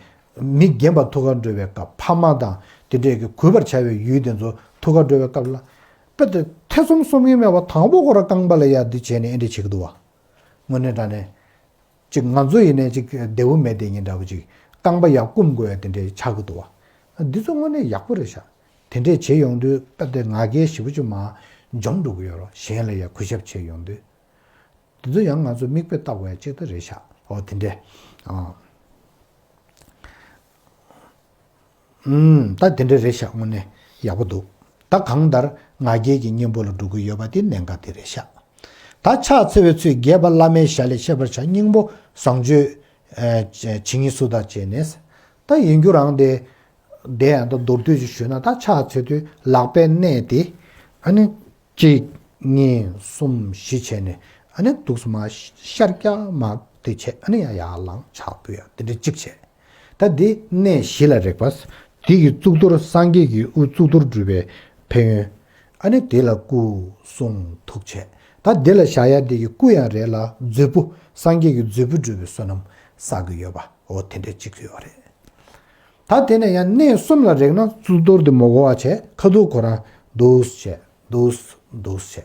མི་རྒན་པ་ཐུགས་ཁར་འགྲོ་བའི་སྐབས་ཕ་མ་དང་དེ་འདྲས་ཀྱི་གུས་པར་བྱ་བའི་ཡུལ་དེ་ཚོ་ཐུགས་ཁར་འགྲོ་བའི་སྐབས་ལ། དཔེ་དེ་ཐེ་ཚོམ་གསུམ་གྱི་མེད་པ་དང་པོ་ཁོ་ར་རྐང་པ་ལ་ཡ་འདི་བྱས་ནས་ཨེ་འདྲས་བྱེད་ཀྱི་འདུག་བ། དངོས་གནས་དྲང་གནས། ཅིག་ང་ཚོ་ཡིན་ནའི་ཅིག་བདེ་བོ་མེད་དེ་ཉིན་འདྲ་བོ་ཅིག་རྐང་པ་ཡར་བསྐུམ་དགོས་ཡ་དེ་འདྲའི་ཆགས་ཀྱི་འདུག་བ། འདི་ཚོ་དངོས་གནས་ཡག་པོ་རེད་ཤག་དེ་འདྲས་བྱེད་ཡོང་དུས་དཔེ་དེ་ང་རྒྱལ་ཞེ་པོ་ཅིག་མར་འཇོམས་འགྲོ་གི་ཡོད་རེད། གཞན་ལ་ཡ་གུས་ཞབས་བྱེད་ཡོང་དུས། དེ་ཚོ་ཡང་ང་ཚོ་མིག་དཔེ་བལྟ་དགོས་ཡ་གཅིག་ད་རེད་ཤག་འོ་དེ་འདྲས། ཨ། ཨུམ། ད་དེ་འདྲས་རེད་ཤག་དངོས་གནས་ཡག་པོ་འདུག་ད་གང་ལྟར་ང་རྒྱལ་གྱི་གཉེན་པོ་ལ་འགྲོ་གི་ཡོད་པ་དེ་གནད་འགག་དེ་རེད་ཤག་ད་ཕྱག་འཚལ་བའི་ཚུལ་རྒྱས་པ་བླ་མའི་ཞལ་ལས་ཤེས་པར་བྱ། སྙིང་པོ་བཟང་སྤྱོད་ཨ་ཇི་སྙེད་སུ་དག་བྱས་ནས། ད་ཡིན་རྒྱུ་རང་དེ། དེ་ཡང་ད་མདོར་བསྡུས་ཅིག་ཞུས་ན་ད་ཕྱག་འཚལ་དུས་ལག་པའི་གནས་དེ། ཨ་ནི། གཅིག་གཉིས། གསུམ། བཞི་བྱས་ནས་ཨ་ནི་འདུག་སེ་མར་ཤར་རྒྱག་མར་དེ་བྱས། ཨ་ནི་ཡང་ཡར་ལངས་ཕྱག་ཕུལ་ཡ་དེ་འདྲ་གཅིག་བྱས། ད་འདི་གནས་བཞི་ལ་རེག་པ། དེ་གི་གཙུག་ཏོར་སངས་རྒྱས་ཀྱི་དབུ་གཙུག་ཏོར་སྒྲུབ་པའི་ཕན་ཡོན། ཨ་ནི་དེ་ལ་སྐུ་གསུང་ཐུགས་བྱས། ད་འདི་ལ་བཞག་ཡ་དེ་གི་སྐུ་ཡང་རེད་ལ་མཛོད་སྤུ་སངས་རྒྱས་ཀྱི་མཛོད་སྤུ་སྒྲུབ་པའི་བསོད་ནམས་བསགས་ཀྱི་ཡོད་པ་འོ་དེ་འདྲ་གཅིག་ཡོད་རེད། ད་དེ་ནས་ཡང་གནས་གསུམ་ལ་རེག་ན་གཙུག་ཏོར་དེ་མ་གོ་བ་བྱས། ཁ་ཐུག་ཁོ་རང་འདུག་སེ་བྱས། འདུག་སེ། འདུག་སེ་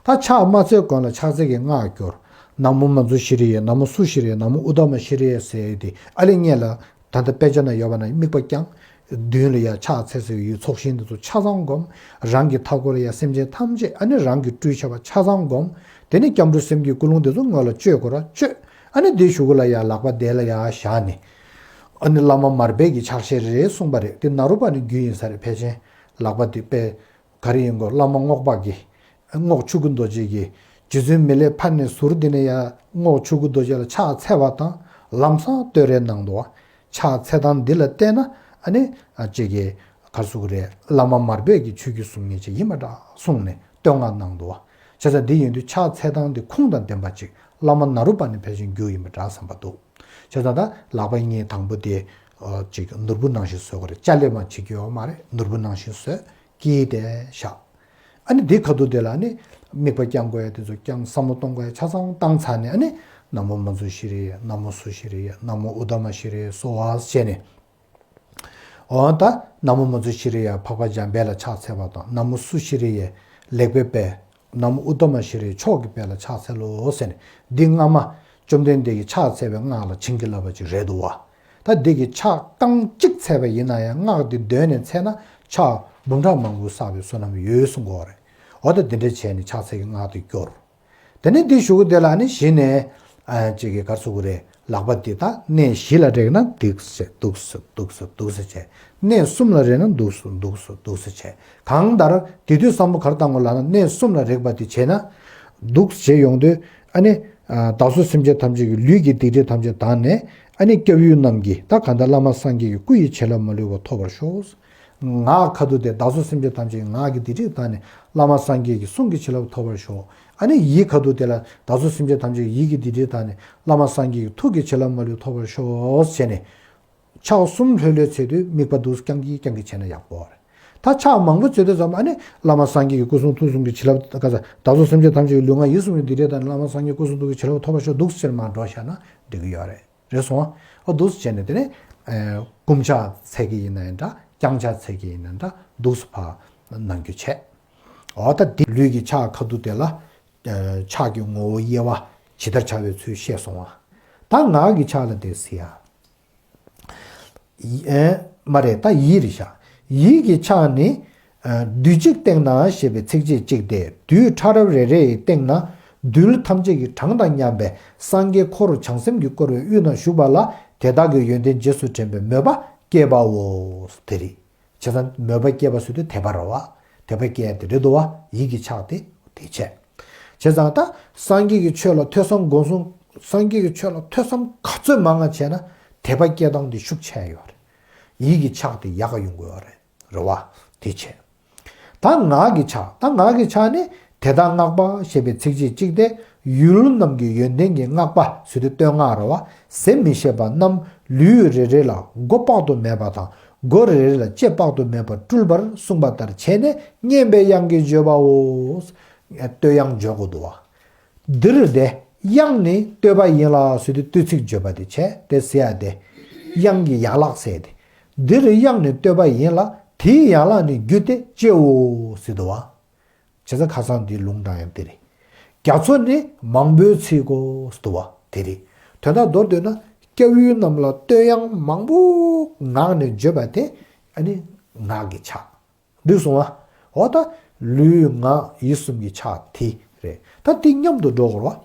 བྱས། ད་ཕྱག་མ་འཚལ་གོང་ལ་ཕྱག་འཚལ་གྱི་སྔགས་སྐྱོར། ན་མོ་མཉྫུ་ཤྲཱི་ཡེ། ན་མོ་སུ་ཤྲཱི་ཡེ། ན་མོ་ཨུ་ཏ་མ་ཤྲཱི་ཡེ་ཟེར་ཡས་དེ་ཨ་ལེ་སྔོན་ལ་ད་ལྟ་དཔེ་ཆ་ན་ཡོད་པ་ན་དམིགས་པ་བསྐྱང་། མདུན་ལ་ཡ་ཕྱག་འཚལ་ས་ཡི་ཚོགས་ཞིང་དེ་ཚོ་ཆ་ཚང་བསྒོམ། རང་གི་མཐའ་སྐོར་ལ་ཡ་སེམས་ཅན་ཐམས་ཅད་ཨ་ནི་རང་གི་སྤྲུལ་ཆ་བ་ཆ་ཚང་བསྒོམ། དེ་ནས་སྐྱབས་འགྲོ་སེམས་ཀྱི་ཀུན་སློང་དེ་ཚོ་སྔོན་ལ་བཅོས་དགོས་ར་བཅོས། ཨ་ནི་དེའི་གཞུག་གུ་ལ་ཡ་ལག་པ་དེ་ལ་ཡ་བཞག་ནས། ཨ་ནི་བླ་མ་མར་པས་ཀྱི་ཕྱག་བཞེས་རེད་གསུངས་པ་རེད། དེ་ནཱ་རོ་པ་ཎི་རྒྱུད་ཡིན་ས་རེད། ཕལ་ཆེར་ལག་པ་དེ་དཔེ་ག་རེ་ཡིན་དགོས། བླ་མ་རྔོག་པ་གི། རྔོག་ཆོས་སྐུ་རྡོ་རྗེ་གི། རྗེ་བཙུན་མི་ལའི་ཕ་ནས་ཟུར་འདི་ནས་ཡ་རྔོག་ཆོས་སྐུ་རྡོ་རྗེ་ལ་ཕྱག་འཚལ་བ་དང་ལམ་སང་བསྟོད་རའི་ནང་དུ་བ། ཕྱག་འཚལ་སྟངས་འདི་ལ་བལྟས་ན་ཨ་ནི་ཨ་ཅེ་གི་གར་སུ་གི་རེད། བླ་མ་མར་པས་ཀྱི་ཆོས་ཀྱི་གསུང་ངེས་ཅིག་ཡིན་པ་འདྲ་གསུངས་ནས་བསྟོད་བསྔགས་གནང་འདུག་བ། བྱས་ཙང་འདི་ཡིན་དུས་ཕྱག་འཚལ་སྟངས་འདི་ཁུངས་དང་ལྡན་པ་ཅིག་བླ་མ་ནཱ་རོ་པ་ཎི་ཕལ་ཆེར་རྒྱུད་ཡིན་པ་འདྲ་བསམ་པ་འདུག་བྱས་ཙང་ད་ལག་པ་གཉིས་དང་པོ་དེ་ཨ་ཅིག་ནོར་བུ་ནང་བཞིན་བཟོ་དགོས་རེད། ཅ་ལེ་མ་བྱེད་རྒྱུ་ཡོད་མ་རེད། ནོར་བུ་ནང་བཞིན་བཟོས། དཀྱིལ་དེ་བཞག་ཨ་ནི་འདི་ཁ་ཐུག་དེ་ལ་ནི་དམིགས་པ་བསྐྱང་དགོས་ཡ་དེ་ཚོ་བསྐྱང་། བསམ་བློ་གཏོང་དགོས་ཡ་ཆ་ཚང་བཏང་ཚར་ནས་ཨ་ནི་ན་མོ་མཉྫུ་ཤྲཱི་ཡེ། ན་མོ་སུ་ཤྲཱི་ཡེ། ན་མོ་ཨུ་ཏ་མ་ཤྲཱི་ཡེ་སོགས་བྱས་ནས། འོ་ད་ན་མོ་མཉྫུ་ཤྲཱི་ཡེ་འཕགས་པ་འཇམ་དཔལ་ལ་ཕྱག་འཚལ་བ་དང་། ན་མོ་སུ་ཤྲཱི་ཡེ་ལེགས་པའི་དཔལ། ན་མོ་ཨུ་ཏ་མ་ཤྲཱི་ཡེ་མཆོག་གི་དཔལ་ལ་ཕྱག་འཚལ་ལོ་ཟེར་ནས་འདི་སྔ་མ་བཅོམ་ལྡན་འདས་ཀྱིས་ཕྱག་འཚལ་བའི་སྔགས་ལ་བྱིན་གྱིས་བརླབས་པ་ཅིག་རེད་འདུག་བ། ད་འདི་གི་ཕྱག་རྐང་གཅིག་འཚལ་བ་ཡིན་ན་ཡང་སྔགས་འདི་འདོན་ནས་འཚལ་ན་ཕྱག་འབུམ་ཕྲག་མང་པོ་བསགས་པའི་བསོད་ནམས་ཡོད་གསུང་གི་ཡོད་རེད། འོ་ད་འདི་འདྲ་བྱས་ནས་ཕྱག་འཚལ་གྱི་སྔགས་འདི་སྐྱོར། དེ་ནས་འདི་གཞུག་གུ་དེ་ལ་ནི་གཞི་ནས་ཨ་ཅིག་གི་གར་སུ་གི་རེད། ལག་པ་འདི་དག་གནས་བཞི་ལ་རེག་ན་འདུག་སེ་འདུག་སེ་འདུག་སེ་འདུག་སེ་བྱས། གནས་གསུམ་ལ་རེག་ན་འདུག་སེ་འདུག་སེ་འདུག་སེ་བྱས། གང་ལྟར་དེ་དུས་བསམ་བློ་ག་རེ་བཏང་དགོས་ལབ་ན་གནས་གསུམ་ལ་རེག་པ་དེ་བྱས་ན། འདུག་སེ་བྱས་ཡོང་དུས་ཨ་ནི་ཨ་བདག་སོགས་སེམས་ཅན་ཐམས་ཅད་ཀྱི་ལུས་ཀྱི་སྡིག་སྒྲིབ་ཐམས་ཅད་དག་ནས་ ཨ་ནི་སྐྱབས་ཡུལ་རྣམས་ཀྱིས་ད་གང་ལྟར་བླ་མ་སངས་རྒྱས་ཀྱི་སྐུ་ཡི་བྱིན་རླབས་མ་ལུས་པ་ཐོབ་པར་ཤོག། ངག་ཁ་ཐུག་དེ་བདག་སོགས་སེམས་ཅན་ཐམས་ཅད་ཀྱི་ངག་གི་སྡིག་སྒྲིབ་དག་ནས་བླ་མ་སངས་རྒྱས་ཀྱི་གསུང་གི་བྱིན་རླབས་ཐོབ་པར་ཤོག། ཨ་ནི་ཡིད་ཁ་ཐུག་དེ་ལ་བདག་སོགས་སེམས་ཅན་ཐམས་ཅད་ཀྱི་ཡིད་ཀྱི་སྡིག་སྒྲིབ་དག་ནས་བླ་མ་སངས་རྒྱས་ཀྱི་ཐུགས་ཀྱི་བྱིན་རླབས་མ་ལུས་ཐོབ་པར་ཤོག་ཟེར་ནས། ཕྱག་གསུམ་ལྷོད་ལྷོད་འཚལ་དུས་དམིགས་པ་འདུག་རྐྱང་གིས་རྐྱང་གིས་བྱས་ན་ཡག་པོ་རེད། ད་ཕྱག་མང་པོ་འཚལ་དུས་ཙམ་ཨ་ནི་བླ་མ་སངས་རྒྱས་ཀྱི་སྐུ་གསུང་ཐུགས་གསུམ་གྱི་བྱིན་རླབས་ག་ས་བདག་སོགས་སེམས་ཅན་ཐམས་ཅད་ཀྱི་ལུས་ངག་ཡིད་གསུམ་གྱི་སྡིག་སྒྲིབ་དག་ནས་བླ་མ་སངས་རྒྱས་སྐུ་གསུང་ཐུགས་ཀྱི་བྱིན་རླབས་ཐོབ་པར་ཤོག་འདུག་ཟེར་མར་འགྲོ་བཞག་ན་འགྲིག་གི་ཡོད་རེད། རེད་སོང་ཨ། འོ་འདུག་སེ་བྱས་ནས་དེ་ནས་ཨེ་བསྐུམ་ཕྱག་འཚལ་གྱི་ཡིན་ན་ཡང་འདྲ། བརྐྱང་ཕྱག་འཚལ་གྱི་ཡིན་ན་འདྲ། འདུག་སེ་ཕར་གནང་རྒྱུ་བྱས། འོ་ད་འདི་ལུས་ཀྱི་ཕྱག་ཁ་ཐུག་དེ་ལ་ཨེ་ཕྱག་གི་ངོ་བོ་དབྱེ་བ་ཇི་ལྟར་བྱ་བའི་ཚུལ་བཤད་སོང་ཨ། ད་ངག་གི་ཕྱག་ལ་དེ་གཟིགས་ཨ། ཡི་ཨེ་མ་རེད། ད་ཡིད་རེད་ཤག། ཡིད་ཀྱི་ཕྱག་ནི། ཨ་རྡུལ་གཅིག་སྟེང་ན་ཞེས་པའི་ཚིགས་བཅད་གཅིག་སྟེ། རྡུལ་ཕྲ་རབ་རེ་རེའི་སྟེང་ན་རྡུལ་ཐམས་ཅད་ཀྱི་གྲངས་དང་མཉམ་པའི་སངས་རྒྱས་འཁོར་བྱང་སེམས་ཀྱིས་བསྐོར་བའི་དབུས་ན་བཞུགས་པ་ལ་དེ་དག་གི་ཡོན་ཏན་རྗེས་སུ་དྲན་པའི་མོས་པ་བསྐྱེད་པའོ། དེ་རེད། བྱས་ཙང་མོས་པ་བསྐྱེད་པ་ཟེར་དུས་དད་པ་རེད་བ། དད་པ་བསྐྱེད་དེ་རེད་དོ་བ། ཡིད་ཀྱི་ཕྱག་དེ་དེ་བྱས། བྱས་ཙང་ད་སངས་རྒྱས་ཀྱི་ཆོས་ལ་ཐོས་བསམ་སྒོམ་གསུམ། སངས་རྒྱས་ཀྱི་ཆོས་ལ་ཐོས་བསམ་ག་ཚོད་མང་ང་བྱས་ན་དད་པ་སྐྱེ་སྟངས་དེ་ཤུགས་ཆེ་ཡོད་རེད། ཡིད་ཀྱི་ཕྱག་དེ་ཡག་ག་ཡོང་གི་ཡོད་རེད། རེད་བ། དེ་བྱས། ད་ངག་གི་ཕྱག། ད་ངག་གི་ཕྱག་ནི་དེ་དག་བསྔགས་པ་ཞེས་པའི་ཚིགས་བཅད་གཅིག་སྟེ། ཡུལ་རྣམས་ཀྱི་ཡོན་ཏན་གྱི་བསྔགས་པ་ཟེར་དུས་བསྟོད་བསྔགས་རེད་བ། ཟད་མི་ཤེས་པ་རྣམས་ལུས་རེ་རེ་ལ་མགོ་དཔག་ཏུ་མེད་པ་དང་མགོ་རེ་རེ་ལ་ལྕེ་དཔག་ཏུ་མེད་པ་སྤྲུལ་པར་གསུངས་པ་ལྟར་བྱས་ནས་སྙན་པའི་དབྱངས་ཀྱིས་བརྗོད་པའོ། བསྟོད་དབྱངས་བརྗོད་དགོས་འདུག་བ། འདིར་དེ་དབྱངས་ནི་བསྟོད་པ་ཡིན་ལ་ཟེར་དུས་བསྟོད་ཚིག་བརྗོད་པ་དེ་བྱས་དེ་ཟེར་ཡ་དེ། དབྱངས་ཀྱི་ཡན་ལག་ཟེར་དེ། འདིར་དབྱངས་ནི་བསྟོད་པ་ཡིན་ལ་དེའི་ཡན་ལག་ནི་རྒྱུ་སྟེ་ལྕེའོ་ཟེར་འདུག་བ། བྱས་ཙང་ཁ་སང་འདིའི་ལུང་དྲངས་ཡང་དེ་རེད། རྒྱ་མཚོ་ནི་མང་པོའི་ཚིག་གོ་ཟེར་འདུག་བ་དེ་རེད། དོན་དག་མདོར་བསྡུས་ན་སྐྱབས་ཡུལ་རྣམས་ལ་བསྟོད་དབྱངས་མང་པོ་ངག་ནས་བརྗོད་པ་དེ་ཨ་ནི་ངག་གི་ཕྱག་འགྲིག་སོང་ཨ། འོ་ད་ལུས་ངག་ཡིད་གསུམ་གྱི་ཕྱག་དེ་རེད། ད་དེ་མཉམ་དུ་འགྲོ་དགོས་རེད་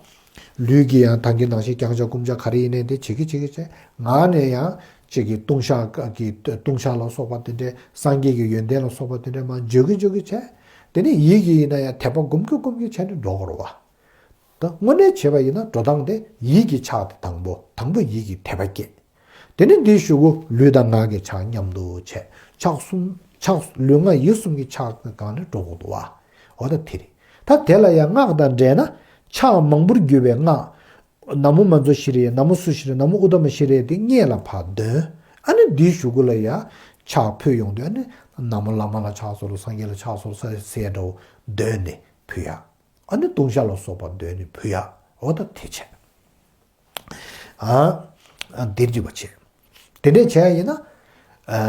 བ། ལུས་ཀྱིས་ཡང་ད་གིན་ནང་བཞིན་བརྐྱང་ཕྱག་བསྐུམ་ཕྱག་ག་རེ་ཡིན་ནའི་དེ་བྱེད་ཀྱི་བྱེད་ཀྱི་བྱས། ངག་ནས་ཡང་གཅིག་གིས་ལྟུང་བཤགས་ཀྱི་ལྟུང་བཤགས་ལ་སོགས་པ་དེ་འདྲའི་སངས་རྒྱས་ཀྱི་ཡོན་ཏན་ལ་སོགས་པ་དེ་འདྲའི་མར་བརྗོད་ཀྱི་བརྗོད་ཀྱི་བྱས། དེ་ནས་ཡིད་ཀྱིས་ཡིན་ན་ཡང་དད་པ་སྒོམ་གྱི་སྒོམ་གྱི་བྱས་ནས་འགྲོ་དགོས་རེད་བ། ད་དངོས་གནས་བྱས་པ་ཡིན་ན་འགྲོ་སྟངས་དེ་ཡིད་ཀྱི་ཕྱག་དེ་དང་པོ་དང་པོ་ཡིད་ཀྱི་དད་པ་སྐྱེད། དེ་ནས་འདིའི་གཞུག་གུ་ལུས་དང་ངག་གི་ཕྱག་མཉམ་དུ་བྱས། ཕྱག་གསུམ་ཕྱག་ལུས་ངག་ཡིད་གསུམ་གྱི་ཕྱག་གི་སྒང་ནས་འགྲོ་དགོས་འདུག་བ། འོ་ད་དེ་རེད། ད་དེ་ལ་ཡང་སྔགས་དང་འབྲེལ་ན་ཕྱག་མང་པོར་གྱུར་པའི་སྔགས། ན་མོ་མཉྫུ་ཤྲཱི་ཡེ། ན་མོ་སུ་ཤྲཱི། ན་མོ་ཨུ་ཏ་མ་ཤྲཱི་ཡེ་དེ་སྔོན་ལ་ཕར་འདོན། ཨ་ནི་འདིའི་གཞུག་གུ་ལ་ཡང་ཕྱག་ཕུལ་ཡོང་དུས་ཨ་ནི་ན་མོ་བླ་མ་ལ་ཕྱག་འཚལ་ལོ། སངས་རྒྱས་ལ་ཕྱག་འཚལ་ལོ་ཟེར་འདྲ་བོ་འདོན་ནས་ཕུལ་ཡ། ཨ་ནི་ལྟུང་བཤགས་ལ་སོགས་པ་འདོན་ནས་ཕུལ་ཡ། འོ་ད་དེ་བྱས། ཨ་ཨ་འདིར་འཇུག་པ་བྱས། དེ་འདྲས་བྱས་ཡིན་ན། ཨ་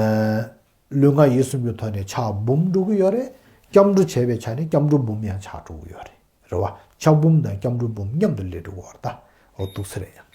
ལུས་ངག་ཡིད་གསུམ་གྱི་ཐོག་ནས་ཕྱག་འབུམ་འགྲོ་གི་ཡོད་རེད། སྐྱབས་འགྲོ་བྱས་པའི་ཆ་ནས་སྐྱབས་འགྲོ་འབུམ་ཡང་ཆགས་འགྲོ་གི་ཡོད་རེད། རེད་བ། ཕྱག་འབུམ་དང་སྐྱབས་འགྲོ་འབུམ་མཉམ་དུ་སླེབས་འགྲོ་གི་ཡོད་རེད་ད། འོ་འདུག་སེ་རེད་ཡ།